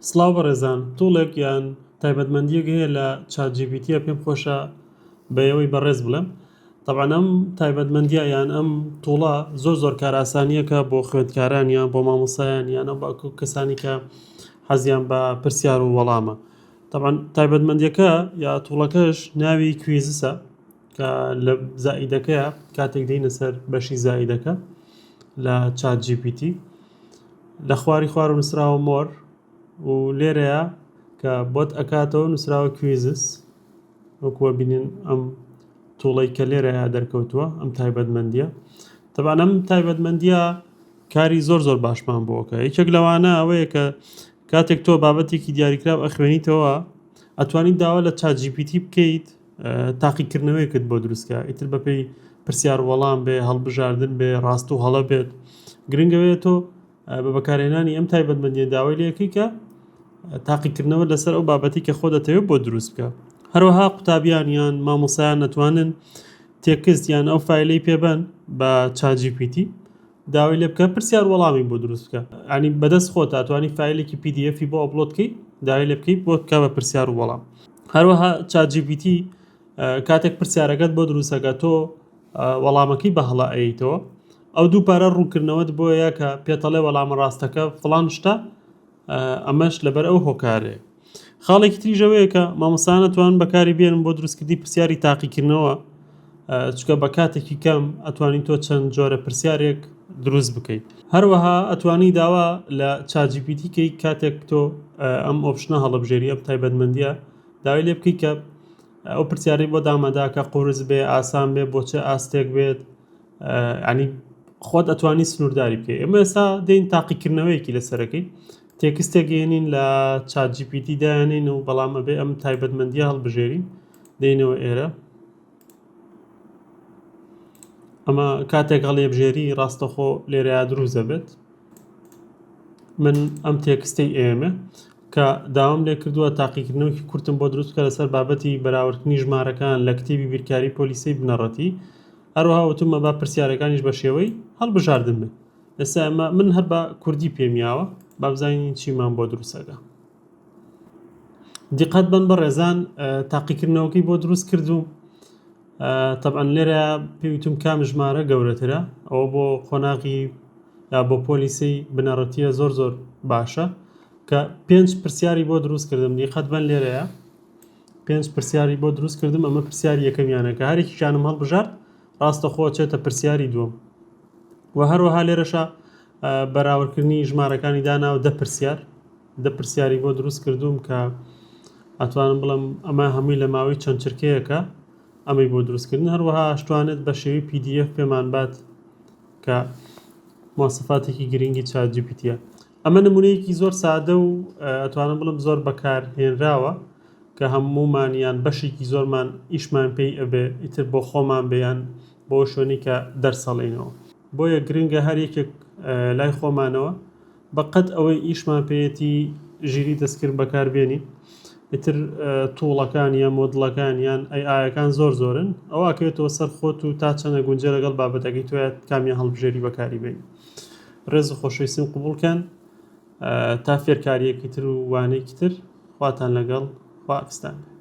سڵاو بەڕێزان tool ێک یان تایبەتمەندیەک هەیە لە ChatGPT یە پێم خۆشە بە ئێوەی بەڕێز بڵێم تەبعەن ئەم تایبەتمەندیە یان ئەم tool ە زۆر زۆر کارئاسانیەکە بۆ خوێندکاران یان بۆ مامۆسایان یان ئەو کەسانی کە حەزیان بە پرسیار و وەڵامە تەبعەن تایبەتمەندیەکە یا tool ەکەش ناوی Quizzes ە کە لە زائیدەکەیە کاتێک دێینە سەر بەشی زائیدەکە لە ChatGPT لە خواری خوار و نووسراوە more و لێرەیە کە بۆت ئەکاتەوە نووسراوە Quizzes وەکووە بینین ئەم tool ەی کە لێرەیە دەرکەوتووە ئەم تایبەتمەندیە تەبان ئەم تایبەتمەندیە کاری زۆر زۆر باشمان بۆکە یەکێک لەوانە ئەوەیە کە کاتێک تۆ بابەتێکی دیاریکراو ئەخوێنیتەوە ئەتوانیت داوا لە ChatGPT بکەیت تاقیکردنەوەیەکت بۆ دروستکە ئیتر بەپێی پرسیار وەڵام بێ هەڵبژاردن بێ ڕاست و هەڵە بێت گرنگەوەیە تۆ بە بەکارهێنانی ئەم تایبەتمەندیە داوای لەکەی کە تاقیکردنەوە لەسەر ئەو بابەتی کە خۆ دەتەوێت بۆ دروست بکە هەروەها قوتابیان یان مامۆسایان نەتوانن text یان ئەو file ەی پێبەن بە ChatGPT داوای لێ بکە پرسیار وەڵامی بۆ دروست بکە ینی بەدەست خۆت ئەتوانی file ێکی PDF بۆ upload کەی داوای لێ بکەیت بۆ بکە بە پرسیار و وەڵام هەروەها ChatGPT کاتێک پرسیارەکەت بۆ دروستەکە تۆ وەڵامەکەی بە هەڵە ئەیتەوە ئەو دووپارە ڕوونکردنەوەت بۆیە کە پێتەڵێ وەڵامە ڕاستەکە فڵان شتە ئەمەش لەبەر ئەو هۆکارەیە. خاڵێکی تریش ئەوەیە کە مامۆستایان ئەتوانن بەکاری بێنن بۆ دروستکردنی پرسیاری تاقیکردنەوە چونکە بە کاتێکی کەم ئەتوانی تۆ چەند جۆرە پرسیارێک دروست بکەیت هەروەها ئەتوانی داوا لە ChatGPT کەی کاتێک تۆ ئەم option ە هەڵبژێری ئەم تایبەتمەندیە داوای لێ بکەیت کە ئەو پرسیارەی بۆ دامەدا کە قورس بێ ئاسان بێ بۆ چ ئاستێک بێت ینی خۆت ئەتوانی سنوورداری بکەی ئێمە ئێستا دێین تاقیکردنەوەیەکی لەسەرەکەی text ێک ێنین لە ChatGPT دایانین و بەڵام ئەبێ ئەم تایبەتمەندیە هەڵبژێرین دێینەوە ئێرە ئەمە کاتێک هەڵێبژێری ڕاستەخۆ لێرەیا دروست دەبێت من ئەم text ەی ئێمە کە داوام لێ کردووە تاقیکردنەوەکی کورتم بۆ دروست بکە لەسەر بابەتی بەراوردکردنی ژمارەکان لە کتێبی بیرکاری پۆلی سێی بنەڕەتی هەروەها وتومە با پرسیارەکانیش بە شێوەی هەڵبژاردن بن ئێستا ئەمە من هەر بە کوردی پێم یاوە با بزانین چیمان بۆ دروستەکە دیقەت بن بەڕێزان تاقیکردنەوەکەی بۆ دروست کردوم تەبعەن لێرە پێویتم کام ژمارە گەورەترە ئەوە بۆ قۆناغی یا بۆ پۆلیسی بنەڕەتیە زۆر زۆر باشە کە پێنج پرسیاری بۆ دروست کردم دیقەت بن لێرەیە پێنج پرسیاری بۆ دروست کردم ئەمە پرسیاری یەکەمیانە کە هەرێکیشانم هەڵبژارد ڕاستەخۆ چێتە پرسیاری دووەم و هەروەها لێرەشە بەراوردکردنی ژمارەکانی داناوە دە پرسیار دە پرسیاری بۆ دروست کردووم کە ئەتوانم بڵێم ئەمە هەمووی لە ماوەی چەند چرکەیەکە ئەمەی بۆ دروستکردن هەروەها ئەشتوانێت بە شێوەی PDF پێمان بات کە مواسەفاتێکی گرنگی ChatGPT ە ئەمە نمونەیەکی زۆر سادە و ئەتوانم بڵم زۆر بەکارهێنراوە کە هەموومان یان بەشێکی زۆرمان ئیشمان پێی ئەبێ ئیتر بۆ خۆمان بێ یان بۆ شوێنی کە دەرسەڵینەوە بۆیە گرنگە هەر یەکێک لای خۆمانەوە بە قەد ئەوەی ئیشمان پێیەتی ژیری دەستکرد بەکار بێنین ئیتر tool ەکان یان مۆدڵەکان یان AI ەکان زۆر زۆرن ئەوە ئەکەوێتەوە سەر خۆت و تا چەنە گونجێ لەگەڵ بابەتەکەی تۆیە کامیان هەڵبژێری بەکاری بێنی ڕێز و خۆشەویستیم قبوڵ کەن تا فێرکاریەکی تر و وانەیەکی تر خواتان لەگەڵ خواحافیزتان بێ.